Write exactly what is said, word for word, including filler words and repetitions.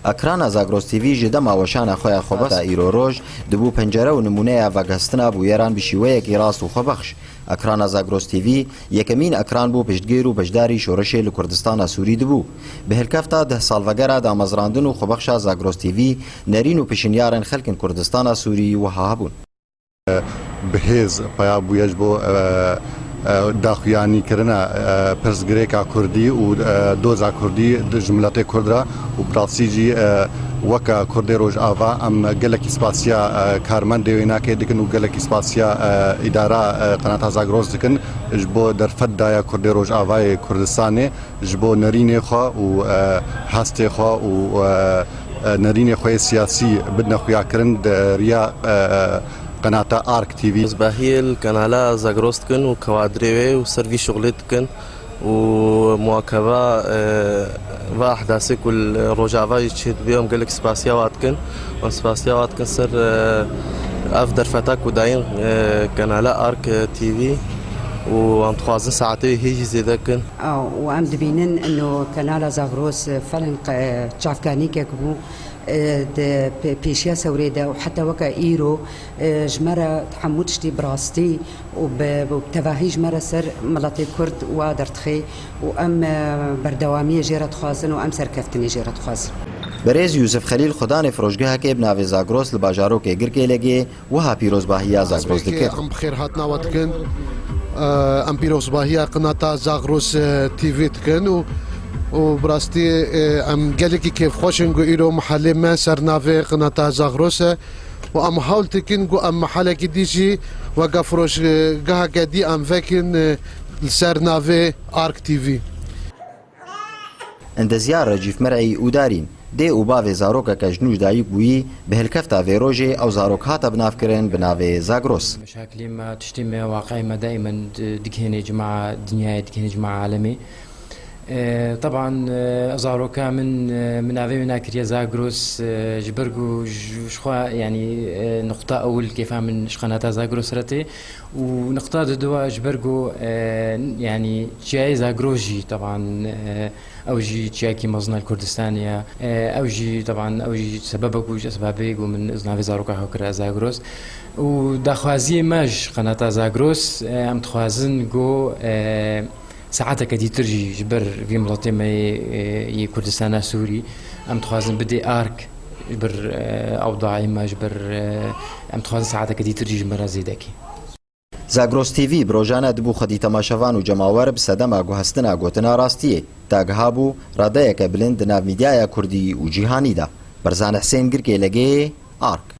Ekrana Zagros T V ji dema weşana xwe ya xwebexş ta îro roj dibû pencere û nimûneya veguhestina bûyeran bi şîweyekî rast û xwebexş. Ekrana Zagros T V yekemîn ekran bû piştgir û beşdarî şoreşê li Kurdistana Sûrî dibû. Bi hilkefta deh salvegera damezrandin û xwebexşa Zagros T V, nerîn û pişinyarên xelkên Kurdistana Sûrî wiha hebûn. Bi hêz peya bûye ji bo, e, e, daxuyanîkirina, e, pirsgirêka kurdî û, e, doza kurdî di, ji miletê kurd re û bi rastî jî, e, weke Kurdê Rojava em gelekî spasiya, e, karmendê wê nakê dikin û gelekî spasiya, e, îdara, e, qenata Zagros dikin ji bo derfet daya Kurdê Rojavayê Kurdistanê ji bo nerînê xwe û, e, hestê xwe û, e, e, nerînê xwe yê siyasî bidine xuyakirin di riya, e, qenata Ark T V. Rizbahiyê li kanala Zagros dikin û kawadrê wê û ser vî şuxulê dikin û muwakeba, e, va ehdasê ku li Rojava jî çêdibe, em gelek spasiya wa dikin. Em spasiya wa dikin ser, e, ev derfeta ku dayîn, e, kanala Ark T V û em dixwazin saetê wê hê jî zêde bikin. Û em dibînin ino kanala Zagros, e, felin qe-, çavkanîkek bû, e, di pê-, pêşiya sewrê de û heta weke îro, e, ji me re hemû tiştî bi rastî û bi, bi tevahî ji me re ser miletê Kurd wa derdixê û em, e, berdewamiyê jê re dixwazin û em serkeftinê jê re dixwazin. Berêz Yûsif Xelîl xwedanê firojgehekê bi navê Zagros li bajarokê Girkêlegê wiha pîrozbahiya Zagros dikir. Em bi xêr hatina we dikin. Em pîrozbahiya qinata Zagros, e, T V dikin û, û bi rastî, e, em gelekî kêfxweş in ku îro mehelê me ser navê qinata Zagros e û em hewl dikin ku em mehelekî dî jî weke firojgeheke dî em vekin, e, li ser navê Ark T V. Endezyar Recîf Mer'î û Darîn, dê û bavê zarokeke ji nû ji dayik bûyî, bi hilkefta vê rojê ew zarok hate binavkirin bi navê Zagros. Meşakilê me, tiştê me, waqiê me daîmen di-, digihêne cima dinyayê, digihêne cima alemê. E, teban, e, zaroka min, e, min navê wê nakiriye Zagros, e, ji ber ku ji, ji xwe, yanî, e, nuqta ewil kêfa min ji qenata Zagros re tê. Û niqta diduwa ji ber ku, e, yanî çiyayê Zagros jî, teban, e, ew jî çiyayekî mezin e li Kurdistanê ye. E, ew jî, teban, ew jî sebeb e ku ji esbabê ku min navê zaroka xwe kire Zagros. Û daxwaziyê me ji qenata Zagros, e, em dixwazin ku, e, saeteke dîtir jî ji ber vî miletê me yê, e, yê Kurdistana Sûrî, em dixwazin bidê Ark ji ber, e, ewdayê me, ji ber, e, em dixwazin saeteke dîtir jî ji me re zêde kê. Zagros T V bi rojane dibû xwedî temaşevan û cemawer bi sedema guhestina gotina rastiyê. Tagha bû radeyeke bilind di nav mîdyaya kurdî û cîhanî de. Berzan Husên, Girkêlegê, Ark.